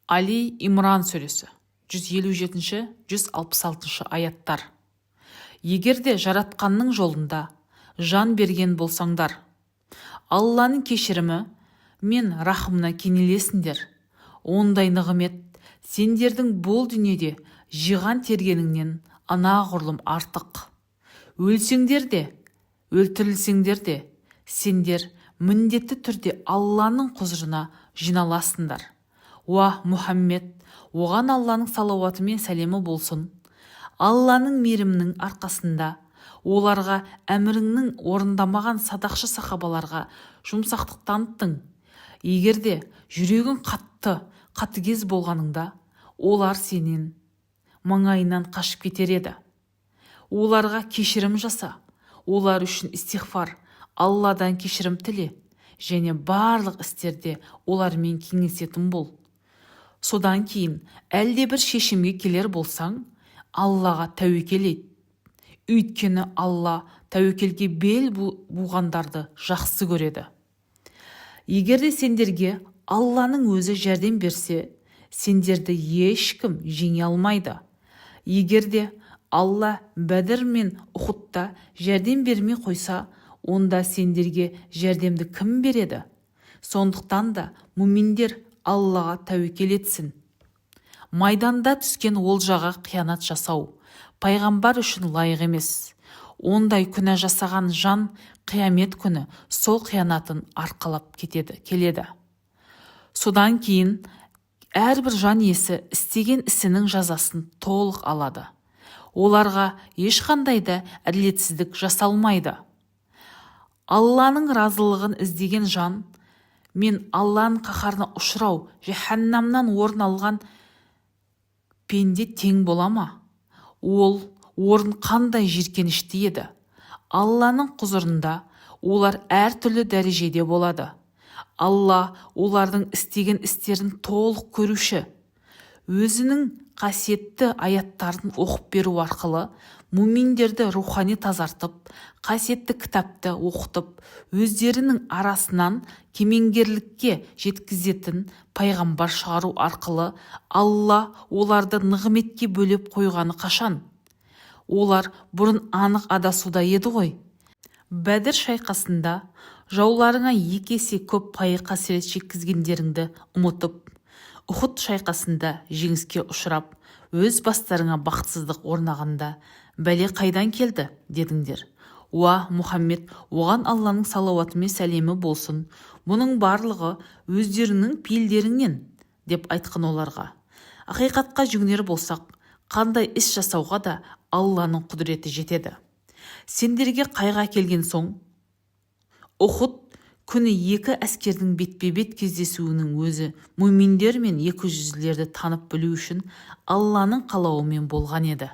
Али Имран сүресі, 157-166 аяттар. Егер де Жаратқанның жолында жан берген болсаңдар, Алланың кешірімі мен рахымына кенелесіңдер. Ондай нығмет сендердің бұл дүниеде жиған-тергеніңнен анағұрлым артық. Өлсеңдер де, өлтірілсеңдер де, сендер міндетті түрде Алланың құзырына жиналасыңдар. Уа, Мұхаммед, оған Алланың салауаты мен сәлемі болсын, Алланың мейірімінің арқасында оларға әміріңнің орындамаған садақшы сахабаларға жұмсақтық таныттың. Егер де жүрегің қатты, қатыгез болғаныңда, олар сенен маңайынан қашып кетер еді. Оларға кешірім жаса, олар үшін истиғфар, Алладан кешірім тіле және барлық істерде олармен кеңесетін бол. Содан кейін әлдебір шешімге келер болсаң, Аллаға тәуекел ет, өйткені Алла тәуекелге бел буғандарды жақсы көреді. Егер де сендерге Алланың өзі жәрдем берсе, сендерді ешкім жеңе алмайды. Егер де Алла Бәдір мен Ұхудта жәрдем бермей қойса, онда сендерге жәрдемді кім береді? Сондықтан да мүминдер Аллаға тәуекел етсін. Майданда түскен олжаға қиянат жасау пайғамбар үшін лайық емес. Ондай күнә жасаған жан қиямет күні сол қиянатын арқалап кетеді, келеді. Содан кейін әрбір жан иесі істеген ісінің жазасын толық алады. Оларға ешқандай да әділетсіздік жасалмайды. Алланың разылығын іздеген жан мен Алланың қаһарына ұшырау, жаһаннамнан орын алған пенде тең бола ма? Ол орын қандай жиіркенішті еді! Алланың құзырында олар әртүрлі дәрежеде болады. Алла олардың істеген істерін толық көруші. Өзінің қасиетті аяттарын оқып беру арқылы муминдерді рухани тазартып, қасиетті кітапты оқытып, өздерінің арасынан кемеңгерлікке жеткізетін пайғамбар шығару арқылы Алла оларды нығметке бөлеп қойғаны қашан? Олар бұрын анық адасуда еді ғой. Бәдір шайқасында жауларыңа екі есе көп қайғы-қасірет шеккізгендеріңді ұмытып, Ұхуд шайқасында жеңіске ұшырап, өз бастарыңа бақытсыздық орнағанда, бәле қайдан келді дедіңдер. Уа, Мұхаммед, оған Алланың салауаты мен сәлемі болсын, бұның барлығы өздеріңнің пейілдеріңнен деп айтқын оларға. Ақиқатқа жүгінер болсақ, қандай іс жасауға да Алланың құдіреті жетеді. Сендерге қайғы әкелген соң, Ұхуд күні екі әскердің бетпе-бет кездесуінің өзі мүминдер мен екіжүзділерді танып білу үшін Алланың қалауымен болған еді.